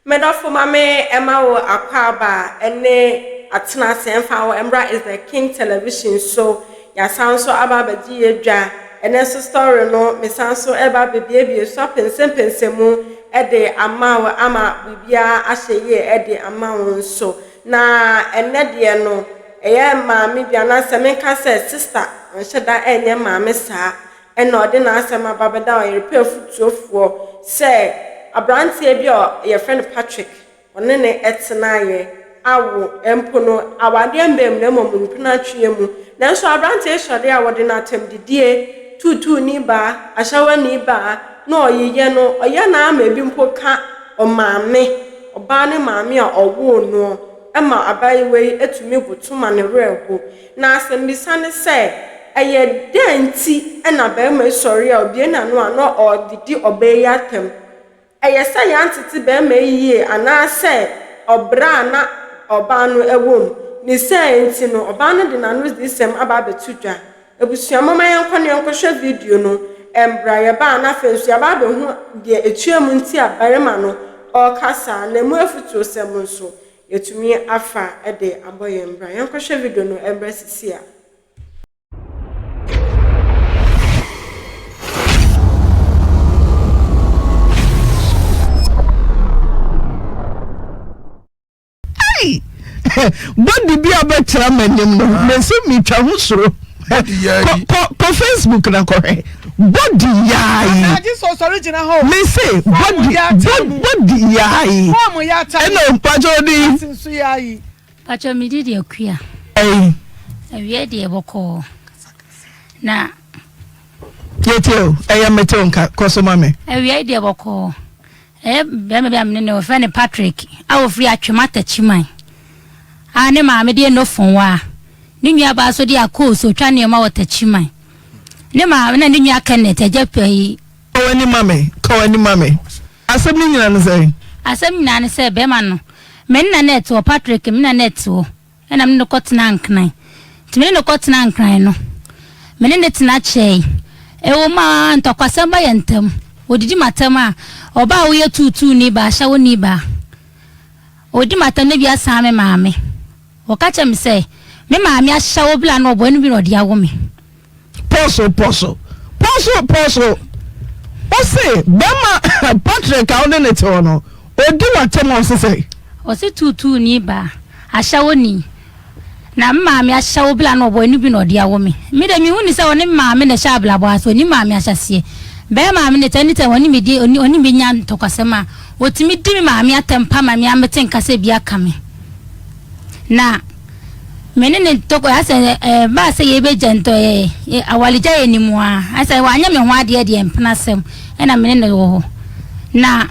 Medɔfo ma me ɛma wo akwaaba ɛne atena ase ɛmfa wo ɛmbra is the king television so yasan nso aba abɛgye yɛ dwa ɛnɛ nso story no mesan nso ɛba abɛbiebie so apɛnsɛmpɛnsɛ mu ɛde ama wo ama biribiara ahyɛ yie ɛde ama wo nso na ɛnɛ deɛ no ɛyɛ maame bi anaasɛ menka sɛ sister ɔnhyɛ da ɛnyɛ maame saa Ɛnna ɔde n'asɛm aba bɛdaa ɔyerepɛ afotuofoɔ sɛ aberanteɛ bi a wɔfrɛ no Patrick, ɔne no tenaeɛ awo mpo no, awadeɛ mmaa mu na mmom mpenatweɛ mu. Nanso aberanteɛ yi sɔre a wɔde no atɛmdidie, tuutuuni baa, ahyɛwani baa, na ɔyeyɛ no, ɔyɛ no ara ma ebi mpo ka ɔmaame, ɔbaa no maame a ɔwoo noɔ, ma abaayewa yi tumi boto ma ne werɛ ho. Na asɛmmisa ne sɛ, Ɛyɛ dɛn nti na barima yi sɔre a obue n'ano a na ɔredidi ɔbaa yi atɛm? Ɛyɛ sɛ yɛantete barima yi yie anaasɛ ɔbrɛ a na ɔbaa no wɔ mu? Ne saa nti no, ɔbaa no de n'anodisɛm aba abɛto dwa. Abusua, momma yɛnkɔ na yɛnkɔhwɛ video no mbra. Yɛba a na afei nso yɛaba abɛhu deɛ ɛtua mu nti a barima no ɔreka saa, na ɛmu afutuosɛm nso. Yɛatumi afa de abɔ yɛn bra. Yɛnkɔhwɛ video no mmra sisi a. Hey! Body bi a bɛkyerɛ m'anim no, ah. mese metwa ho soro. Kɔ kɔ Facebook na kɔhwɛ. Body yaayi. Mese body body yaayi. Ɛna mpatsɔ di. Patsɔ mi di deɛ kuya. Ɛyi. Ɛwiɛ deɛ bɔkɔɔ. Na. Yɛtie o, ɛyɛ mete o nka kɔ so ma me. Ɛwiɛ deɛ bɔkɔɔ. Ɛyɛ barima bi a me ne no, wɔfrɛ no Patrick, a ɔfiri Atwem Atakyiman, a ne maame de Enofonwa, ne nuabaa nso de Akos, ɔtwa nneɛma wɔ Takyiman. Ne maame na ne nua Kenneth, agya pɛi. Ka w'ani ma me, ka w'ani ma me. Asɛm no nyinaa ne sɛn? Asɛm nyinaa ne sɛ, barima no, me ne na na ɛte hɔ, Patrick, me na na ɛte hɔ. Ɛnna me ne no kɔtenaa Nkran. Nti me ne no kɔtenaa Nkran no, me ne no tena kyɛe. Ɛwom ara, ntɔkwasɛm ba yɛn ntam. Ɔdidi m'atɛm a, ɔbaa a woyɛ tuutuuni baa, ahyɛwoni baa. Ɔdi m'atɛm na bi asan me maame. Ɔka kyerɛ me sɛ, me maame ahyɛwo bla na ɔbɔ ɛno bi na ɔde awo me. Pɔso pɔso pɔso pɔso ose bɛma Patrick a wone ne te hɔ no odi w'atɛm a ɔse sɛn? Ɔse tuutuu ni baa, ahyɛwo ni, na me maame ahyɛwo bla na ɔbɔ ɛno bi na ɔde awo me. Me de mehu ne sɛ ɔne me maame na ɛhyɛ abrabɔ ase, ɔnim maame ahyɛseɛ. Bɛɛma a me ne te anytime ɔne me di ɔne me nya ntɔkwasɛm a, ɔtumi di me maame atɛm pa ma me a mete nka sɛ bi aka me. Na me ne ne ntɔkwa asɛ ɛbaa sɛ yɛbɛgya ntɔ ɛɛ awaregya yɛ ne mu a asɛ wanyɛ me ho adeɛ deɛ mpena asɛm ɛna me ne no wɔ hɔ na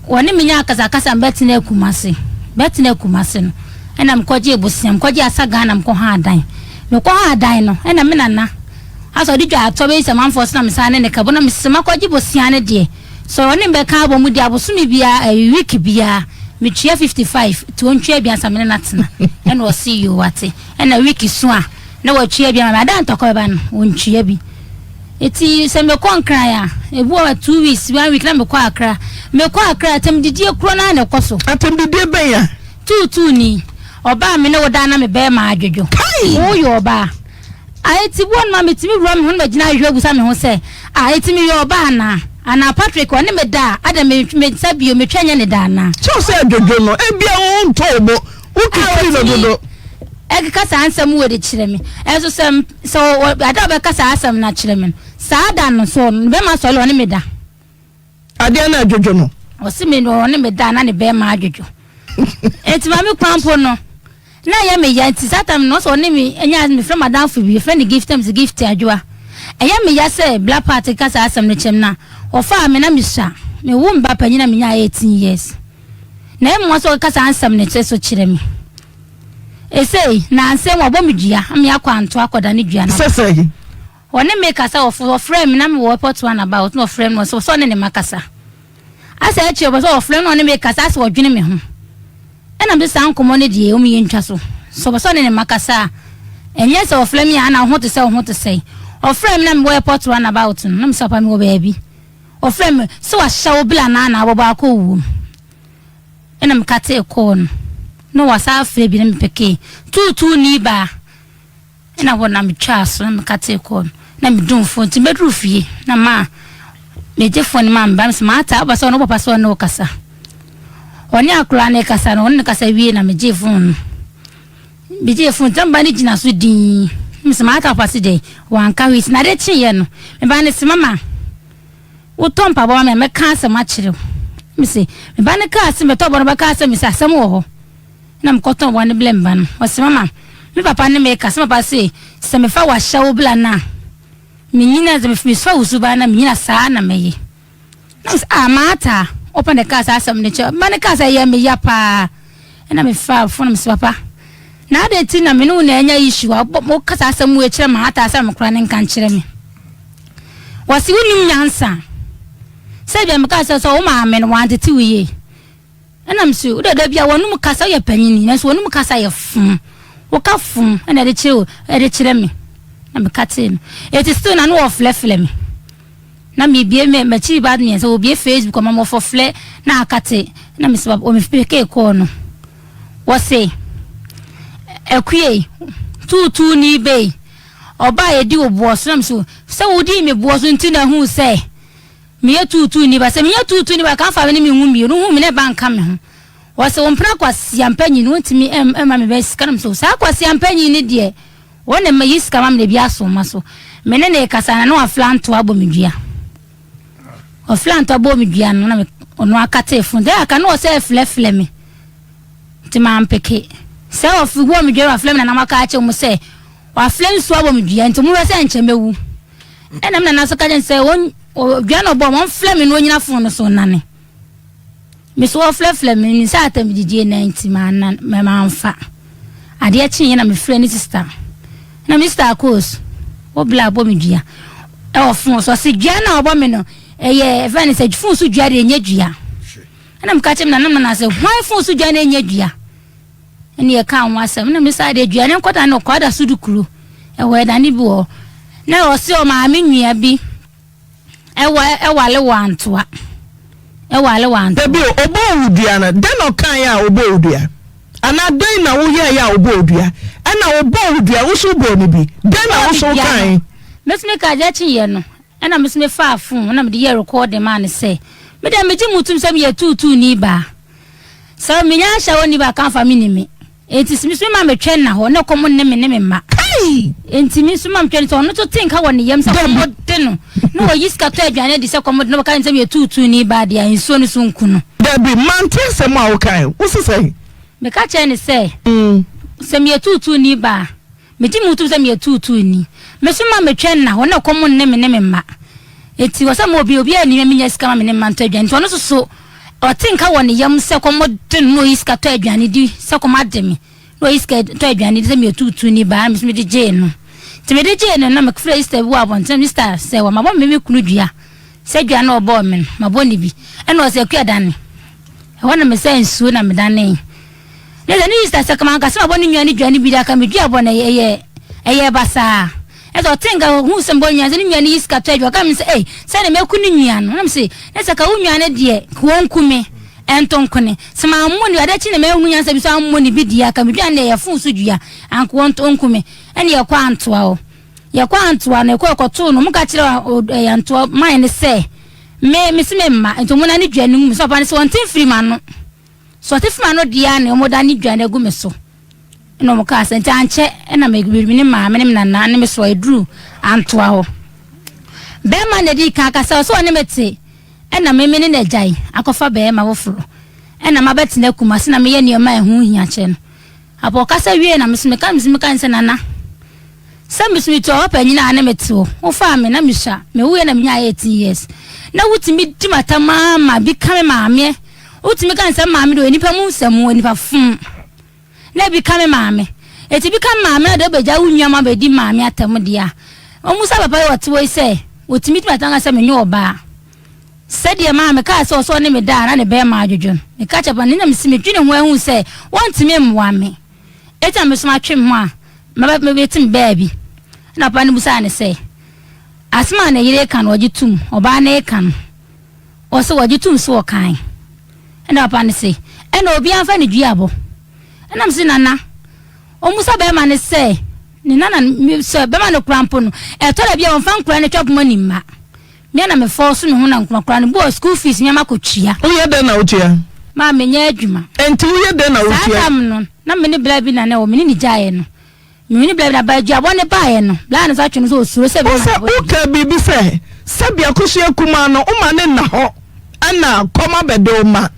wɔne me nya akasakasa mbɛtena Kumase bɛtena Kumase no ɛna mekɔgye bosea mekɔgye asa Ghana mekɔ ha adan mekɔ ha adan no ɛna me nana asɛ ɔde dwa atɔ bɛyi sɛ manfoɔ so na mesan ne ne kabo na mesɛ makɔgye bosea no deɛ Sɛ ɔne me bɛka abɔ mu deɛ abosome biara ɛyi week biara metua 55 nti ɔntua bi ansa me ne no atena ɛna ɔse yoo wate ɛna week so a na watua bi ama me ada ntɔkwa bɛba no ɔntua bi nti sɛ mekɔ nkran a ebi wɔ 2 weeks 1 week na mekɔ akra mekɔ akra atɛmdidie korɔ no ara na ɛkɔ so. Atɛmdidie bɛn a? Tuutuu ni ɔbaa me ne wo da na me bɛɛma adwodwo woyɛ ɔbaa. A Enti boa no ma mitumi wura me ho na magyina ahwehwɛ abisa me ho sɛ, 'A enti meyɛ ɔbaa anaa? Anaa Patrick, ɔne me da a, adɛn me me nsa bio, metwa nyɛ ne da anaa? Kyerɛ sɛ dwodwo no, ebia wontɔ wo bo, wotwitwiri no dodo. Ɛkeka saa nsɛm wei de kyerɛ me. Ɛnso sɛ sɛ ada a ɔbɛka saa asɛm no akyerɛ me no, saa da no so ne bɛrima sɔre ɔne me da. Adeɛ no adwodwo no. Ɔse me no ɔne me da na ne bɛrima adwodwo. Enti ma me kwan mpo no na ɛyɛ me ya nti saa time no ɔsɛ ɔne me ɛnyɛ me frɛ madamfo bi yɛfrɛ no gift ɛm sɛ gift adwoa. Ɛyɛ me ya sɛ black part ka saa asɛm no kyerɛ me na ɔfaa me na me sua. Me wo me ba panyin na me nyaa 18 years. Na ɛyɛ me nwa sɛ ɔkeka saa nsɛm no kyerɛ so kyerɛ me. Esei nansa yi wabɔ me dua ama yɛakɔ anto akɔda ne dua no. Sɛ sɛn? Ɔne me kasa ɔfrɛɛ me na me wɔ airport run about na ɔfrɛɛ me na ɔsɛ ɔne ne ma kasa asɛ akyire ɔpɛ sɛ ɔfrɛ me na ɔne me kasa asɛ ɔdwene me ho ɛna me saa nkɔmɔ no deɛ ɔmu yɛ ntwa so sɛ ɔpɛ sɛ ɔne ne ma kasa a ɛnyɛ sɛ ɔfrɛ me a ana ho te sɛ ho te sɛ ɔfrɛ me na me wɔ airport run about no na me sɛ papa me wɔ baabi ɔfrɛ me sɛ wahyɛ wo bla na na abɔbɔ akɔ wuom. Ɛna mekatee kɔɔ no na wasan afrɛ bi na mepekee tuutuuni baa ɛna hɔ na metwaa so na mekatee kɔɔ no na medum fon nti mɛduru fie na maa megye fon no maa me ba me sɛ maata woba sɛ ɔne wo papa sɛ ɔne wo kasa ɔne akwadaa no kasa no ɔne no kasa wie na megye fon no megye fon nti na me ba no gyina so dinn me sɛ maata papa se dɛn wanka hwee nti na ade kyeeɛ no me ba no se mama Wotɔ mpaboa ma me a, mɛka asɛm akyerɛ wo. Mese, me ba no kaa se mɛtɔ bɔ no bɛka asɛm. Mese, asɛm wɔ hɔ. Na mekɔtɔn bɔ no blɛ me ba no. Ɔse, mama, me papa ne me kasa. Me papa se, sɛ mefa w'ahyɛ wo bla no a, menyini a, sɛ mefa wo suban no a, menyini a, saa na mɛyɛ. Na mese, ah, Martha, wopɛ na ɛkaa saa asɛm no kyerɛ. Me ba no kaa sɛ, ɛyɛ me ya paa. Ɛna mefaa fon mese, papa, na adɛn nti na me ne wo na anya issue a, woka saa asɛm wei kyerɛ Martha sɛ mekora ne nka nkyerɛ me. Wɔse wonim nyansa. Sɛ bia meka sɛ sɛ wo maame no wantete wo yie. Ɛna mese wo dada bia wɔnom kasa woyɛ panyini nanso wɔnom kasa yɛ fom. Woka fom ɛna ɛde kyerɛ ɛde kyerɛ me. Na meka tee no. Eti still na no wɔflɛflɛ me. Na mebie me m'akyiri ba mmiɛnsa wɔbie Facebook ɔma wɔfɔflɛ na akate na mese wɔmepekee kɔɔ no. Wɔse akue tuutuu ni bei. Ɔbaa a yɛdi wo boɔ so na mese wo sɛ wodii me boɔ so nti na huu sɛ meyɛ tuutuuni ba. Sɛ menyɛ tuutuuni ba ka mfa me ne me nwu mmienu hu me na ɛba nka me ho. Wɔse wo mpena Kwasi Ampanyin no wontumi mma me bɛ sika na mese wo saa Kwasi Ampanyin no deɛ wɔn na yi sika ma me na ebi aso ma so. Me ne ne kasa na na wafla ntoa abɔ me dua. Ɔfla ntoa bɔɔ me dua no na ɔno akate fon. Dɛ aka na ɔsɛ flɛflɛ me. Nti mampeke. Sɛ ɔfi bɔɔ me dua na waflɛ me na na maka akyerɛ mu sɛ Wafrɛ nsuo abɔ me dua nti monhwɛ sɛ nkyɛ mɛwu. Ɛna me nana nso ka kyerɛ no sɛ wɔn dua na ɔbɔ wɔmfrɛ me na ɔnyina fon no so nnane. Me so wɔfrɛfrɛ me me sɛ atɛmdidie na nti mamfa. Adeɛ kyeeɛ na mefrɛ ne sista. Na me sista Akos, wo bla abɔ me dua ɛwɔ fon so. Ɔse dua na ɔbɔ me no ɛyɛ ɛfɛ ne sɛ fon so dua deɛ ɛnyɛ dua. Ɛna meka kyerɛ me nana me nana sɛ hwan fon so dua na ɛnyɛ dua. Ɛne yɛkaa ho asɛm na mesaa de aduane nkɔda no kɔ ada so de kuro ɛwɔ ɛdane bi wɔ na ɔse ɔmaame nua bi ɛwɔ ɛwale wɔ antoa ɛwale wɔ antoa. Dabi o, ɔbɔɔ wo dua no, dɛn na ɔkaeɛ a ɔbɔɔ wo dua? Anaa dɛn na woyɛeɛ a ɔbɔɔ wo dua? Ɛna ɔbɔɔ wo dua, wo nso wobɔɔ no bi, dɛn na wo nso wokaeɛ? Me nso mekaa deɛ kyeeɛ no, ɛna me nso mefaa phone na mede yɛɛ recording maa no sɛ, me deɛ megye mo tom sɛ meyɛ tuutuuni baa. Sɛ menya ahyɛ hɔ ni ba ka fa me ni me. Enti me so ma me twɛn na hɔ na kɔm nne me ne me mma. Kai! Enti me so ma me twɛn sɛ ɔno to te nka wɔ ne yam sɛ kɔm de no na wɔyi sika tɔ aduane adi sɛ kɔm de no wɔka ne sɛ meyɛ tuutuuni ba deɛ a nsuo no so nku no. Dabi, mante asɛm a wokae. Wo se sɛn? Meka kyerɛɛ no sɛ, sɛ meyɛ tuutuuni ba a, Megye me ho tom sɛ meyɛ tuutuuni. Me so ma metwɛn nna hɔ na ɛkɔm nne me ne me mma. Enti wɔ sɛ ma obi obiara nni me menya sika ma me ne me mma ntɔ aduane. Nti ɔno nso so ɔte nka wɔ ne yam sɛ kɔm de no na ɔyi sika tɔ aduane di sɛ kɔm ade me na ɔyi sika tɔ aduane di sɛ meyɛ tuutuuni baa me so mede gyee no. Nti mede gyee no na mefrɛ Easter bi wɔ abɔnten na Easter sɛ wɔ mabɔ me me kunu dua sɛ dua na ɔbɔɔ me no mabɔ ne bi ɛna ɔsɛ akua dane. Ɛhɔ na mesaa nsuo na medanee. Ne sɛ ne sista sɛ kama anka sɛ mabɔ ne nua ne dua no bi de aka me dua bɔ no ɛyɛ ɛyɛ basaa. Ɛsɛ ɔte nka ɔhu sɛ mebɔ ne nua sɛ ne nua no yi sika tɔ adwa ɔka me sɛ ei sɛ ne mɛku ne nua no na me se ne sɛ ka wo nua no deɛ ka wɔnku me ɛnto nkone sɛ mammɔ ne ade akyi na mahunu nyansa bi so ammɔ ne bi deɛ aka me dua no deɛ yɛ fon so dua anka wɔnto nku me ɛne yɛkɔ antoa hɔ yɛkɔ antoa no yɛkɔ yɛkɔtoo no ɔmo ka kyerɛ ɛyɛ antoa man no sɛ me me se me mma nti ɔmo na ne dua no mu sɛ ɔpa no sɛ wɔnte mfiri ma no So ɔte fam ano deɛ a na wɔda ne dwa no agu me so. Ɛna wɔn kaa sɛ nti ankyɛ ɛna me me ne maame ne me nana ne me soa eduru antoa hɔ. Bɛrima na edi kan kasa ɔsɛ ɔne me te ɛna me me ne na agyae akɔfa bɛrima foforɔ ɛna mabɛtena Kumasi na meyɛ nneɛma a ɛho hia kyerɛ no. Apɔ ɔkasa wie na me so meka me so meka ne sɛ nana Sɛ me so metu ɔhɔ panyin a ne me te hɔ. Wofaa me na mesua. Mewuiɛ na menyaa 18 years. Na wotumi di m'atam ara ma bi ka me maame. Wotumi ka ne sɛ me maame de ɔyɛ nipa mu nsɛm ɔyɛ nipa fom. Na ebi ka me maame. Eti bi ka me maame na de wobɛgya wo nua ma bɛdi maame atam deɛ a. Ɔmu sa papa yi ɔte hɔ yi sɛ otumi di m'atam ka sɛ menye ɔbaa. Sɛdeɛ maa mekaa sɛ ɔsɛ ɔne me da a na ne bɛɛma adwodwo no. Meka kyerɛ papa no na mesi medwene ho ahu sɛ wɔntumi mmoa me. Enti na me nso matwe me ho a maba mebɛtim baabi. Ɛnna papa no bisaa no sɛ, Asɛm a ne yere reka no, ɔgye tom? Ɔbaa no reka no, ɔse ɔgye tom sɛ ɔkae. Ɛnna papa no se, Ɛna obiara mfa ne duabɔ. Ɛna mese Nana, ɔmmusa bɛrima no sɛ ne nana no, sɛ bɛrima no kora mpo no, ɛtɔ da bi a ɔmfa nkora no twa poma ne mma. Me na me fɔɔso me ho na nkora no bɔɔ school fees me ama kɔtua. Woyɛ dɛn na wotua? Maa menyɛ adwuma. Enti woyɛ dɛn na wotua? Saa tam no, na me ne bla bi na na ɛwɔ, me ne ne gyaeɛ no. Me ne bla bi na ba aduabɔ ne baeɛ no, bla no nso atwe no sɛ ɔsuro sɛ bɛma sɛ woka biribi sɛ, sɛbi akosua kumaa no, woma ne nna hɔ ɛna kɔm abɛde wo ma.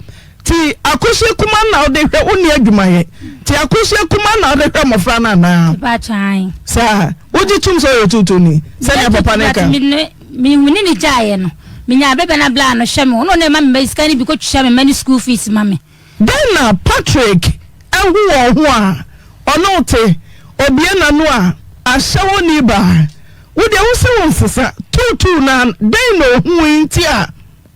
Nti akosua kumaa na wode hwɛ, wonni adwumayɛ. Nti akosua kumaa na wode hwɛ mmɔfra no anaa? Mepa ae. Saa, wogye tom sɛ ɔyɛ tuutuuni sɛnea papa no ka? Me ne ne gyaeɛ no, menyaa bɛbɛ na bla no hwɛ me, ɔno na ɛma me sika no bi kɔtwitwa me mma ne school fees ma me. Dɛn na Patrick ahu wɔ wo ho a ɔne wo te? Obue n'ano a, ahyɛwoni baa. Wo deɛ wose wonsesa, tuutuu no ara, dɛn na ohui nti a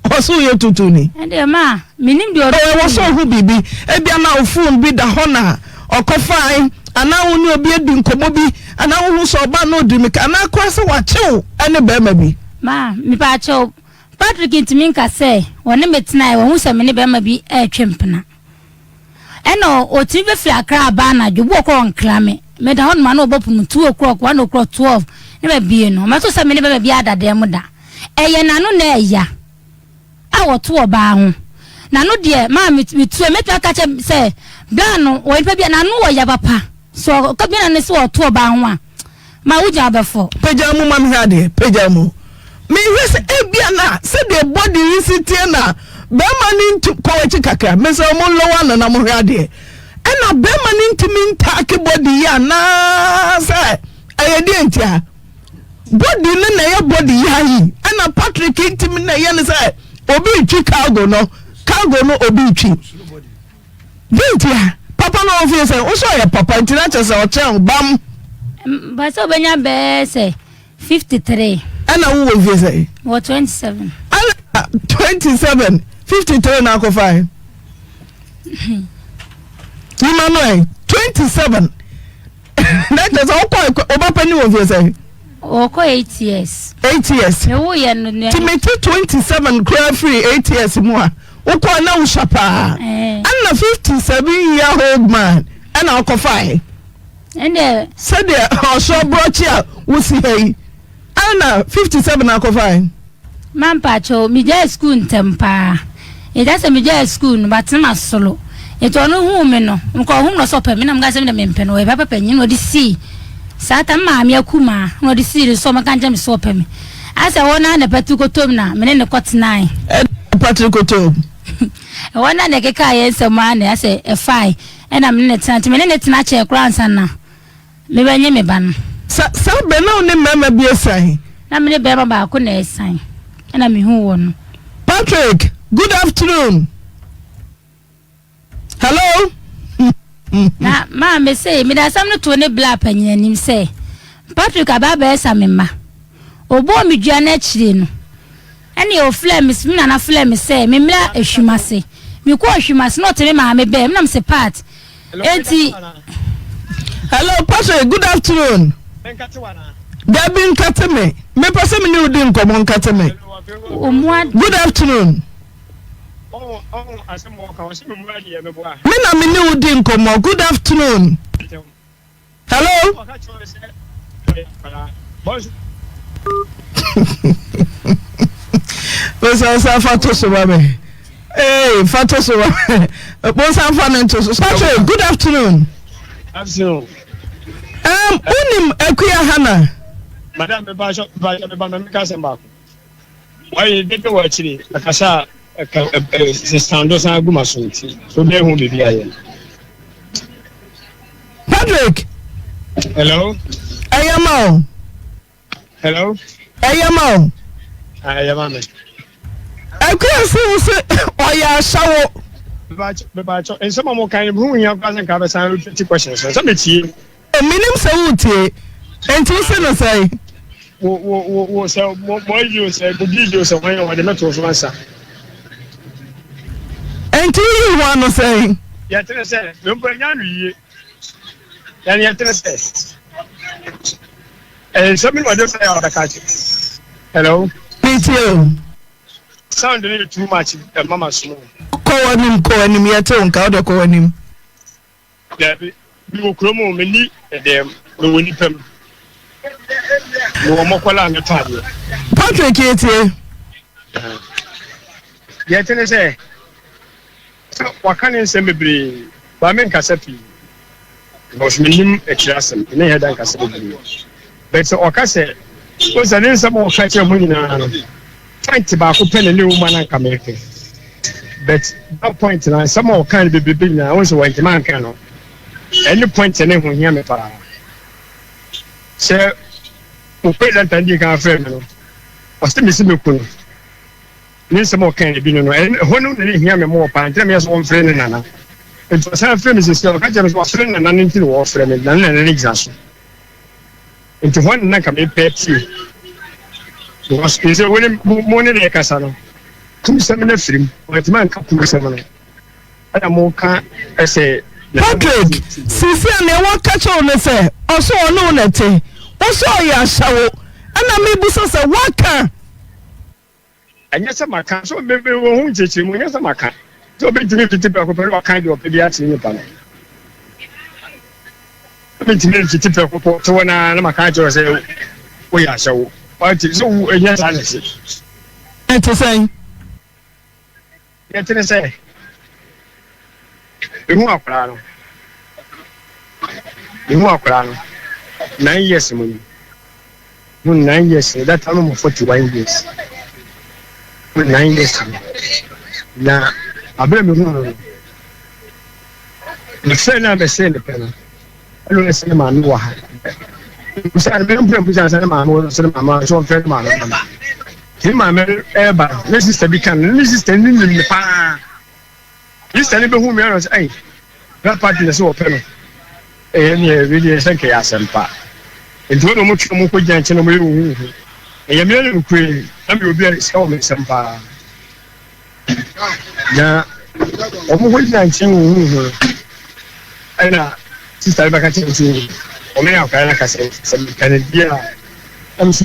ɔse woyɛ tuutuuni? Ɛndeɛ ma, mennim deɛ ɔde Oh, ɛwɔ sɛ ohu biribi. Ebia na wo phone bi da hɔ na ɔkɔfae, anaa wo ne obi adi nkɔmmɔ bi, anaa wohu sɛ ɔbaa na ɔdi mmirika, anaa koraa sɛ wakye wo ne barima bi. Ma, mepaakyɛw, Patrick ntumi nka sɛ ɔne me tenae, wahu sɛ me ne barima bi retwe mpena. Ɛna ɔtumi bɛfiri Accra aba anadwo, bi wɔ koraa ɔnkra me. Meda hɔnom a na ɔbɔ pono 2 o'clock, 1 o'clock, 12 na mabue no. Ɔmmɛto sɛ me ne barima bi ada dan mu da. Ɛyɛ n'ano na ɛya a ɔto ɔbaa ho. N'ano deɛ maa metu, mɛtumi aka kyɛ sɛ bra no ɔyɛ nipa bi a n'ano wɔ ya papa. So ɔka bi na ne sɛ ɔto ɔbaa ho a, Ma wo gya bɛfɔ. Pagya mu ma mehwɛ adeɛ, pagya mu. Mehwɛ sɛ ebia na sɛdeɛ body yi si teɛ na bɛrima no ntu kɔ w'akyi kakra. Mesrɛ mo lower no na mohwɛ adeɛ. Ɛna bɛrima no ntumi ntaake body yi anaasɛ ɛyɛ deɛ ntia? Body no na ɛyɛ body yi ayi. Ɛna Patrick ntumi na ɛyɛ no sɛ obi retwi cargo no, cargo no obi retwi. Dɛn ntia? Papa no wɔ fie sɛ wo sɛ ɔyɛ papa nti na kyerɛ sɛ ɔkyɛn wo bam. Mpɛ sɛ ɔbɛnya bɛyɛ sɛ 53. Ɛna wo wɔ fie sɛ? Wɔ 27. Ɛna 27, 53 na akɔfae. Yima no ɛ 27. Na kyerɛ sɛ wokɔ ɔba panyin wɔ fie sɛ? Ɔkɔ 8 years. 8 years. Mewo yɛ no. Ti mete 27 koraa firi 8 years mu a. Wokɔɔ na wosua paa. Ɛna 57 year old man ɛna ɔkɔfae. Ɛndeɛ. Sɛdeɛ ɔsoro aborɔkye a wosi ha yi ɛna 57 akɔfae. Ma mpakyɛw megyae sukuu ntɛm paa. Ɛgya sɛ megyae sukuu no matena masolo. Nti ɔno huu me no nka ɔhu me na ɔsɛ ɔpɛ me na meka sɛ me deɛ mempɛ no ɔyɛ papa panyin na ɔde sii saa ta me maame akumaa na ɔde sii no sɛ ɔmɛka nkyerɛ me sɛ ɔpɛ me. Asɛ ɛhɔ no ara na Patrick kɔtɔɔ mu na me ne no kɔtenae. Ɛna Patrick kɔtɔɔ mu. Ɛhɔ no ara na ɛkekaa yɛn nsɛm ara na asɛ ɛfae ɛna me ne no tena nti me ne no tena kyɛɛ koraa ansa na mebɛnye me ba no. Sa saa berɛ na wo ne mmarima bi asian? Na me ne barima baako na ɛsian ɛna mehuu wɔ no. Patrick, good afternoon. Hello. Na maame se mede asɛm no too ne bla panyin anim sɛ, Patrick aba abɛsa me mma. Ɔbɔɔ me dua no akyire no, ɛne ɔfrɛɛ me, me nana frɛɛ me sɛ memmra ahwim ase. Mekɔɔ ahwim ase na ɔte me maame bɛɛ, menam se Pat, enti. Hello Patrick, good afternoon. Dabi nkate me, mepɛ sɛ me ne wo di nkɔmmɔ nkate me. Good afternoon. Me na me ne wo di nkɔmmɔ. Good afternoon. Hello. Bonsan sa fa to so ma me. Hey, fa to so ma me. Bonsan fa ne nto so. Patrick, good afternoon. Afternoon. Um, unim Akuya Hana. Madam, me ba, me ba, me ka asɛm baako. Wɔyɛ dede wɔ akyiri, ɛkasa a ɛka ɛ sando san gu m'aso nti so bɛyɛ ho biribi ayɛ. Patrick. Hello. Ɛyɛ ma o. Hello. Ɛyɛ ma o. Ɛyɛ ma me. Akua se wo se ɔyɛ ahyɛwo. Mepakyɛ nsɛm a mo kan no ho hia koraa sɛ nka bɛsan repeat questions no sɛ metie. Menim sɛ woretie, enti wose no sɛn? Wo, wo, wo, wo, sɛ mo, mo ayi o, sɛ mo DJ o, sɛ wɔn yɛ wɔde mɛto so ansa. Enti woyi ho ano sɛn? Yɛtene sɛ, mpo ɛnya no yie. Yɛn yɛtene sɛ, ɛyɛ nsɛm bi na wɔde sɛ yɛ ɔbɛka kyerɛ. Hello? Metie o. Sound no yɛ too much ɛma ma so. Kɔ. Kɔ w'anim, kɔ w'anim, yɛte wo nka, wo deɛ kɔ w'anim. Dabi, mewɔ kurom o, menni dɛm, mewɔ nnipa mu. Mewɔ mɔkɔla a metɔ adeɛ. Patrick yɛtie. Deɛ ɛte ne sɛ, sɛ waka ne nsɛm bebree, ba menkasa pii. Because menim akyiri asɛm, ne yɛ da nkasa bebree. But sɛ ɔka sɛ, o sɛ ne nsɛm a ɔka kyerɛ mo nyinaa no, point baako pɛ na ne wɔ mu a na nka mepɛ. But that point na nsɛm a ɔka no bebrebe nyinaa, wɔn sɛ wɔntumi anka no. Ɛne point ne ho hia me paa. Sɛ mo president di kan frɛ me no, ɔsɛ mesi me ku no. Ne nsɛm a ɔkae no bi no no, ɛhɔ no na na ehia me more paa, nti na meyɛ sɛ wɔmfrɛ ne nana. Nti ɔsan frɛ me sisi a, ɔka kyerɛ me sɛ wafrɛ ne nana no nti na wɔfrɛ me, na ne nana no gyina so. Nti hɔ no na nka mepɛ tie. Because sɛ wo ne mo ne ne kasa no, kumsɛm no afiri mu, wɔantumi anka kumsɛm no. Ɛna moka sɛ. Patrick, Seesei a nea wɔka kyerɛ wo ne sɛ ɔse ɔne wo na ɛte, wo sɛ ɔyɛ ahyɛwo, ɛna mebisa sɛ woaka? Ɛnyɛ sɛ maka, so me me wɔ ho nkyerɛkyerɛmu, ɛnyɛ sɛ maka. Sɛ obi ntumi mfiti prɛko pɛ na waka deɛ ɔpɛ biara akyerɛ nipa no. Obi ntumi mfiti prɛko pɛ ɔte hɔ naa na maka akyerɛ sɛ woyɛ ahyɛwo. Wate sɛ wo ɛnyɛ saa na ɛte. Ɛte sɛn? Deɛ ɛte ne sɛ, mehu akwadaa no, mehu akwadaa no 9 years mu ni, mehu 9 years ni, that time I'm 41 years, mehu 9 years mu, na abere mehu no no, mefrɛ no a mɛsee ne pɛ no, ɛna ɔyɛ sɛ ne maame wɔ ha. Mbusa no, mempɛ mbusa no sɛ ne maame wɔ sɛ ne maame wɔ sɛ ɔmfrɛ ne maame ma me. Ne maame reba no, ne sista bi ka no, ne sista no nim no paa. Ne sista no bɛhu me ara sɛ, ɛy, that party na sɛ wɔpɛ no. Ɛyɛ ne ɛyɛ deɛ sɛ nkɛyɛ asɛmpa. Nti wɔn na wɔn twe wɔn kɔ gyina nkyɛn na wɔn yɛ wɔn huhu. Ɛyɛ me na mekue, na meyɛ obi a sika wɔ me nsam paa. Na wɔn kɔ gyina nkyɛn wɔn huhu no, ɛna sista no bɛka kyerɛ sɛ wɔn yɛ akwadaa no akasa sɛ meka no bi a ɛm so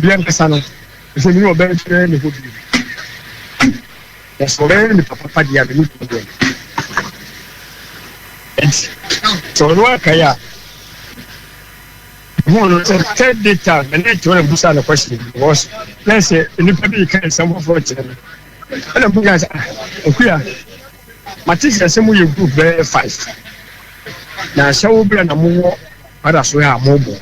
bi ankasa no sɛ mi ne ɔbɛn kyerɛ ne hɔ bi na sɛ ɔbɛyɛ nipa papa deɛ a mene problem. Nti sɛ ɔno akae a Mehuu no sɛ third day time me ne Joanna busaa no question bi because na sɛ nnipa bi reka nsɛm foforɔ kyerɛ me ɛna mbusa sɛ ah Akuya mate sɛ sɛ moyɛ group bɛyɛ five na ahyɛ wo berɛ na mowɔ ada so a mobɔ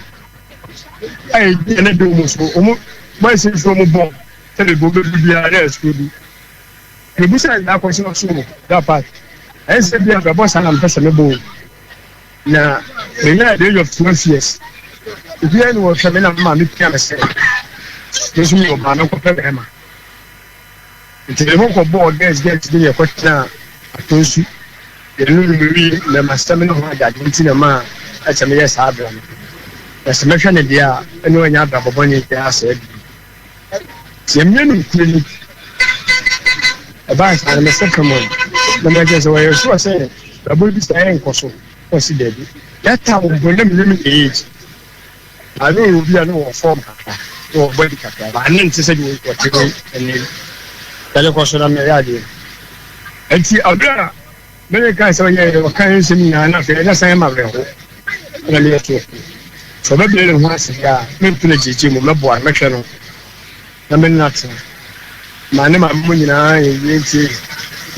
a ɛdi ɛne de wɔn so wɔn boys nso wɔn bɔ sɛ baabi wɔn bɛdu biara na ɛsoro bi mebusa saa question so that part ɛnsɛ sɛ bi a bɛbɔ saa na mepɛ sɛ mebɔ o. Na menyaa the age of 12 years, obiara ni wɔhwɛ me na me maame pia me sɛ me nso meyɛ ɔbaa menkɔpɛ bɛrima. Nti me ho kɔbɔɔ girls girls bi na yɛkɔtenaa Atonsu. Yɛno no mewi mmɛmasɛm ne ho adade nti na maa ɛsɛ meyɛ saa abira no. Na sɛ mɛhwɛ no deɛ a, ɛne ɔnyɛ abrabɔ bɔne biara saa bi. Nti yɛmmie no nkuro ni. Ɛbaa saa no mesɛ fam hɔ na meka kyerɛ sɛ wɔyɛ sure sɛ brabɔ bi saa ɛnkɔ so. Ɔsi daabi. That time mpo na menim ne age. Na ne wɔ obi a ne wɔ form kakra, ne wɔ body kakra, ba ne nte sɛ deɛ wɔte ne ɛnɛ yi. Yɛde kɔ so na meyɛ adeɛ. Nti abere a mene kaa sɛ ɔyɛ ɔka nsɛm nyinaa na afei ɛna san ma awerɛho na meyɛ so. Sɛ ɔbɛbrɛ ne ho ase deɛ a, mento no gyegye mu, mɛboa no, mɛhwɛ no na me ne no atena. Maa ne maame mu nyinaa yɛ yie nti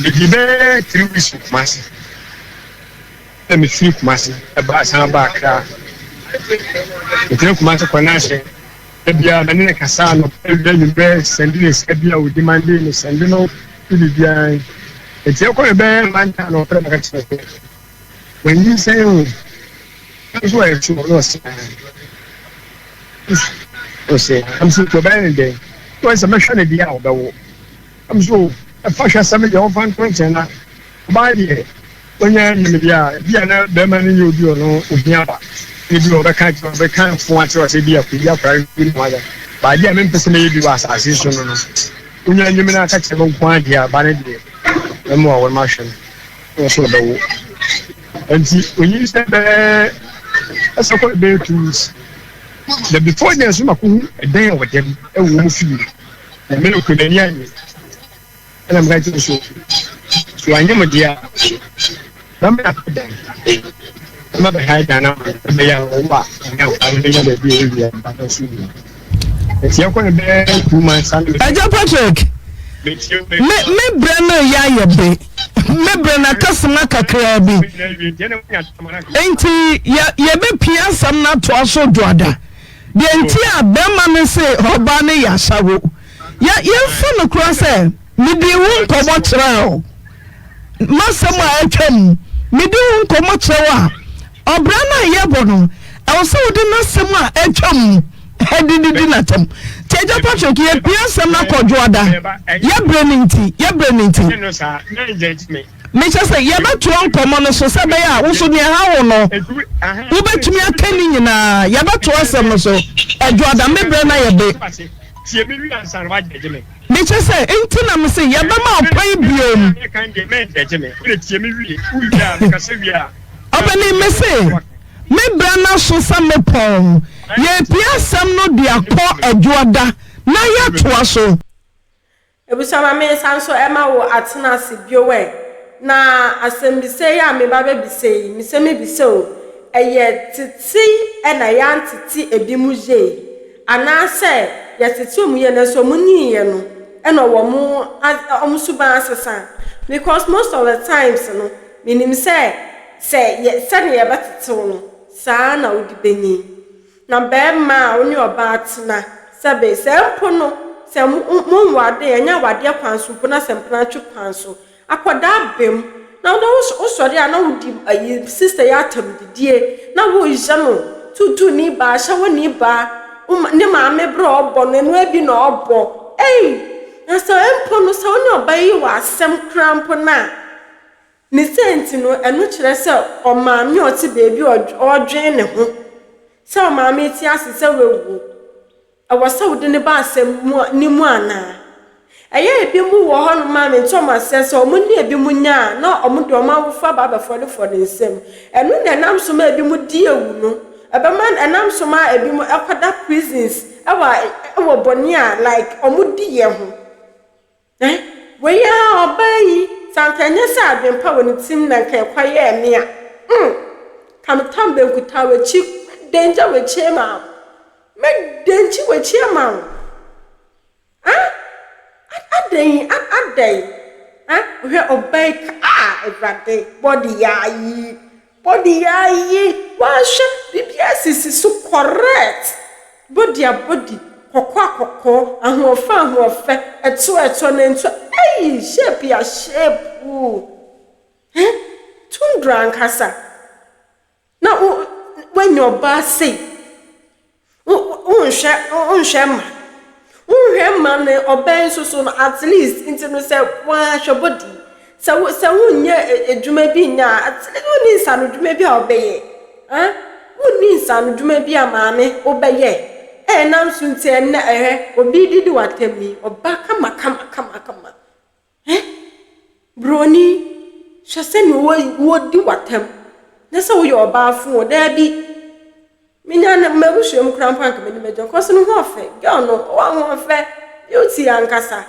medii bɛyɛ 3 weeks wɔ Kumasi. Na mefiri Kumasi ɛbaa san baa Accra. Metena Kumasi kɔ n'ahyɛ. Da biara me ne no kasa anɔpa, awia, anwummerɛ, sɛnde no sika bi a ɔdi mande me sɛnde no ne biribiara. Nti ɛkɔ no bɛyɛ mantan na ɔfrɛ me ka kyerɛ sɛ wanyinsɛn o. Nso ɔyɛ sure na ɔse ae. Ɔse ae. Nso nti ɔbɛyɛ ne dɛn? Ɔyɛ sɛ mɛhwɛ ne deɛ a ɔbɛwo. Nso ɛfa hwɛ sɛ me deɛ ɔmfa nto nkyɛn na Ɔbaa deɛ, ɔnya nyem deɛ a, ebia na barima no nyɛ obi a ɔno ohia ba. Ebia ɔbɛka akyerɛ ɔbɛka fo akyerɛ sɛ ebia kɔyi akwadaa no bi ne ho asɛm. But adeɛ a mempɛ sɛ mɛyɛ bi wɔ asase yi so no no, wonya nyem no aka kyerɛ me nko ara deɛ a, ba no deɛ, mɛmoa wo na mahwɛ no na ɔso ɔbɛwo. Nti onyinsɛn bɛyɛ ɛsɛ kɔ bɛyɛ 2 weeks. Na before then nso makɔhu ɛdan a wɔda mu ɛwɔ wɔn fie. Na me no kura m'ani annye. Ɛna meka kyerɛ so. Sɛ wanyɛ mo deɛ a, mɛma yɛakɔ dan. Mɛma bɛhae dan no ama no, ɛbɛyɛ a ɔwo a, ɔne akwadaa no bɛnya baabi a ɛwia mpa no so yie. Nti yɛkɔ no bɛyɛ 2 months ano. Agya Patrick, me me brɛ no yɛ ayɛ be. Me brɛ no akasema kakraa bi. Nti yɛ yɛbɛpia asɛm no atoa so dwoada. Deɛ nti a bɛrima no se ɔbaa no yɛ asawo. Yɛ yɛmfa no koraa sɛ medii wo nkɔmmɔ kyerɛɛ wo. M'asɛm a atwam, medi wo nkɔmmɔ kyerɛ wo a, ɔbra no a yɛbɔ no, ɛwɔ sɛ wode n'asɛm a atwam de didi n'atɛm. Nti Agya Patrick, yɛpia asɛm no akɔ Dwoada. Yɛbrɛ no nti, yɛbrɛ no nti. Mekyɛ sɛ yɛbɛtoa nkɔmmɔ no so sɛ ɛbɛyɛ a wo so nea ɛha wo no, wobɛtumi aka ne nyinaa. Yɛbɛtoa asɛm no so Dwoada, me berɛ no ayɛ be. Tie me wie ansa na woagyɛgye me. Mekyɛ sɛ, nti na mese yɛbɛma wo kwan biom. Meka deɛ mɛngyɛgye me. Wode tie me wie, wowie a, mekasa wie a. Ɔpanin, mese, me berɛ no aso sɛ mepɔn. Yɛrepia asɛm no de akɔ Adwoada na yɛatoa so. Abusua ma me nsa nso ɛma wo atena ase bio ɛ Na asɛmbisa yi a meba bɛbisa yi, mesɛ mebisa o, ɛyɛ tete na yɛantete ebinom yie anaasɛ yɛtete wɔn yie nanso wɔn nyiiɛ no ɛna wɔn wɔn suban asesa? Because most of the times no, menim sɛ sɛ yɛ sɛdeɛ yɛbɛtete wo no, saa ara na wode bɛnyin. Na barima a wo ne ɔbaa tena, sɛbe, sɛ mpo no, sɛ mo, monwaree, ɛnyɛ awadeɛ kwan so mpo, na sɛ mpenatwe kwan so, akwadaa ba mu, na wode wo, wosɔre a na wodi ayi, sista yi atam didie, na woyɛ no tuutuuni baa, ahyɛwoni baa, wo ma, ne maame berɛ a ɔbɔ no, ɛno ara bi na ɔbɔ. Ei! Na sɛ mpo no, sɛ wo ne ɔbaa yi wɔ asɛm koraa mpo no a, Ne saa nti no, ɛno kyerɛ sɛ ɔmaame a ɔte baabi a ɔredwen ne ho sɛ ɔmaame te ase sɛ wawu. Ɛwɔ sɛ wode no ba asɛm mu no mu anaa? Ɛyɛ a ebinom wɔ hɔnom a mente wɔn aseɛ sɛ wɔn ne ebinom nya a na wɔde wɔn awofo aba abɛfɔrefɔre nsam. Ɛno na ɛnam so ma ebinom di awu no. Ɛbɛma ɛnam so ma ebinom kɔda prisons wɔ wɔ bɔne a like wɔdiiɛ ho. Eh, wei ara ɔbaa yi, sɛ anka ɛnyɛ sɛ adwene pa wɔ ne tirim na anka ɛkwa yɛɛ me a, mm, ka me tam bɛnkuta w'akyi, mɛdangya w'akyi ama wo, mɛdangyi w'akyi ama wo. Ah, adɛn, adɛn, ah, hwɛ ɔbaa yi, ah, Awurade, bɔde yɛ ayi, Body ayi w'ahwɛ biribiara sisi so correct body a body kɔkɔɔ a kɔkɔɔ ahoɔfɛ a ahoɔfɛ ɛtoɔ a ɛtoɔ nantu a ei shape a shape eh tundra ankasa na wo w'anya ɔbaa sei. Wo wonhwɛ wonhwɛ mma wonhwɛ mma no ɔbɛn nso so no at least nti no sɛ woahwɛ body sɛ wo sɛ wonyɛ adwuma bi nyɛ a at least wonni nsano dwuma bi a wobɛyɛ ah wonni nsano dwuma bi a maame wobɛyɛ ɛnam so nti ɛnnɛ ɛhwɛ obi didi w'atam yi ɔba kama kama kama kama Eh, broni, hwɛ sɛnea wɔdi w'atam. Nyɛ sɛ woyɛ ɔbaa fo o, daabi. Menya no m'abusua mu koraa mpo anka m'ani bɛgye. Cause ne ho ɔfɛ, girl no, ɔwɔ ahoɔfɛ, beauty ankasa.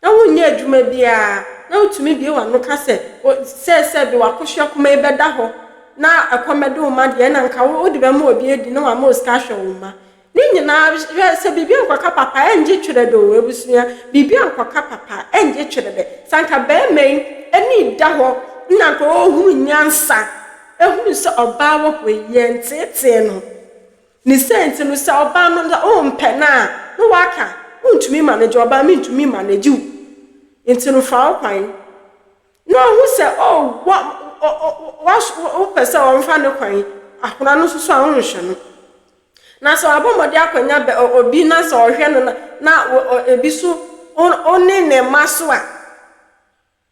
Na wonyɛ adwuma biara, na wotumi bue w'ano ka sɛ, sɛ sɛ bi w'akosua kuma yi bɛda hɔ na ɛkɔm bɛde wo mma deɛ, ɛna nka wode bɛma obi adi na wama wo sika ahwɛ wo mma. Ne nyinaa, hwɛ, sɛ biribi ankɔka papa a, ɛngye twerɛ dɛ o, abusua, biribi ankɔka papa a, ɛngye twerɛ dɛ. Sɛ anka barima yi ani da hɔ na anka ɔrehunu nyansa, ahunu sɛ ɔbaa wɔ hɔ yi, yɛnteetee no. Ne sei nti no, sɛ ɔbaa no, sɛ wompɛ no a, na waka, wontumi manage ɔbaa, mentumi manage wo, nti no fa wo kwan. Na ɔhu sɛ, oh, wa, o, o, wa, wopɛ sɛ ɔmfa ne kwan, akwadaa no nso so a, wonhwɛ no. Na sɛ wabɔ mmɔden akɔnya bɛ, obi na sɛ ɔhwɛ no na, na ebi so wo ne ne mma so a,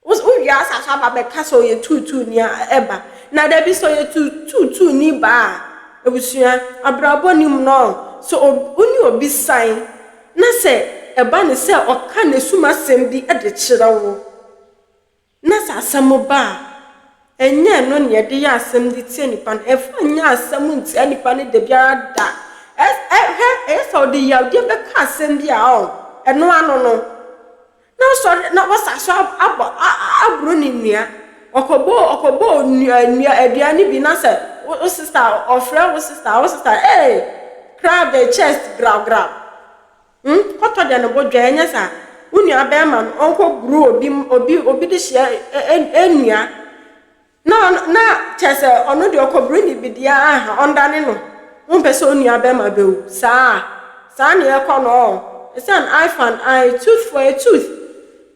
wowie asa so aba bɛka sɛ ɔyɛ tuutuuni a, ɛba. Na dabi sɛ ɔyɛ tuutuuni ba a, abusua, abrabɔ nim no, sɛ wo ne obi san na sɛ ɛba ne sɛ ɔka n'asumasɛm bi de kyerɛ wo, Na sɛ asɛm ba a, ɛnyɛ ɛno na yɛde yɛ asɛm de tia nipa no. Ɛmfa nyɛ asɛm ntia nipa no da biara da. Ɛ, ɛ, hwɛ, ɛyɛ sɛ ɔde yawdeɛ bɛka asɛm bi a, ɔ, ɛno ano no. Na ɔsɔre na wasa so abɔ aboro ne nnua. Ɔkɔbɔ ɔkɔbɔ nnua nnua aduane bi na sɛ wo sister ɔfrɛ wo sister wo sister ee crab the chest graw graw. Hmm kɔtɔ deɛ ne bo dwɛ ɛnyɛ saa. Wo nua bɛrima no ɔnkɔ buru obi obi obi de hyia nnua. Na ɔno, na kyerɛ sɛ ɔno deɛ ɔkɔbere ne bi deɛ aha, ɔndane no. Wompɛ sɛ onua bɛrima bɛwu. Saa a, saa na ɛkɔ no ɔɔ. Ɛsiane eye for an eye, tooth for a tooth.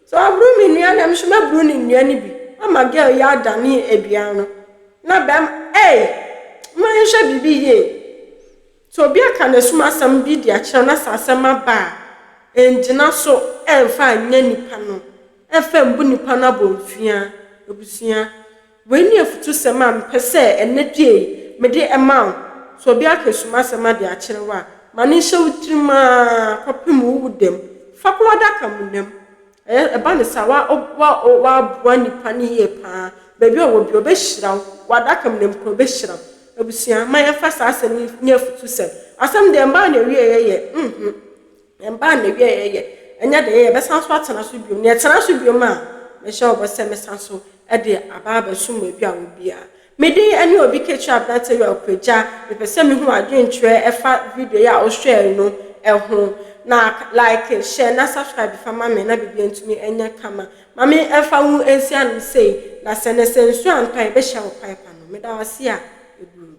Sɛ waboro me nua no a, me nso mɛboro ne nua no bi ama girl yi adane aduan no. Na bɛrima, ei! Momma yɛnhwɛ biribi yie. Sɛ obi aka n'asum asɛm bi de akyerɛ wo na sɛ asɛm aba a, ngyina so mfa nyɛ nipa no, mfa mbu nipa no abomfia. Abusua, wei ne afutusɛm a mepɛ sɛ ɛnnɛ dua yi mede ma wo. Sɛ obi aka asum asɛm ade akyerɛ wo a, ma no nhyɛ wo tirim ara kɔpem wo wu da mu. Fa kɔ w'adaka mu nam. Ɛyɛ, ɛba no saa a, wa, wa, woaboa nipa no yie pa ara. Baabi a ɔwɔ biara, ɔbɛhyira wo. W'adaka mu nam koraa, ɔbɛhyira wo. Abusua, ma yɛmfa saa asɛm yi nyɛ afutusɛm. Asɛm deɛ, ɛmmaa n'awieeɛ yɛ, mm-hmm, ɛmmaa n'awieeɛ yɛ. Ɛnyɛ den, yɛbɛsan so atena so bio. Na yɛtena so bio a, mehyɛ wo bɔ sɛ mɛsan so de aba abɛsom baabi a wɔ biara. Me din ne Obi Kekyere Aberanteɛ Yaw Kwagya. Mepɛ sɛ mehu w'adwenkyerɛ ɛfa video yi a wohwɛɛ no ho. Na like, share na subscribe fa ma me na biribiara ntumi nyɛ kama. Ma me mfa wo nsi ano sei, na sɛ na sɛ nsuo antɔ a yɛbɛhyia wɔ pipe ano. Meda wo ase a, ɛburu.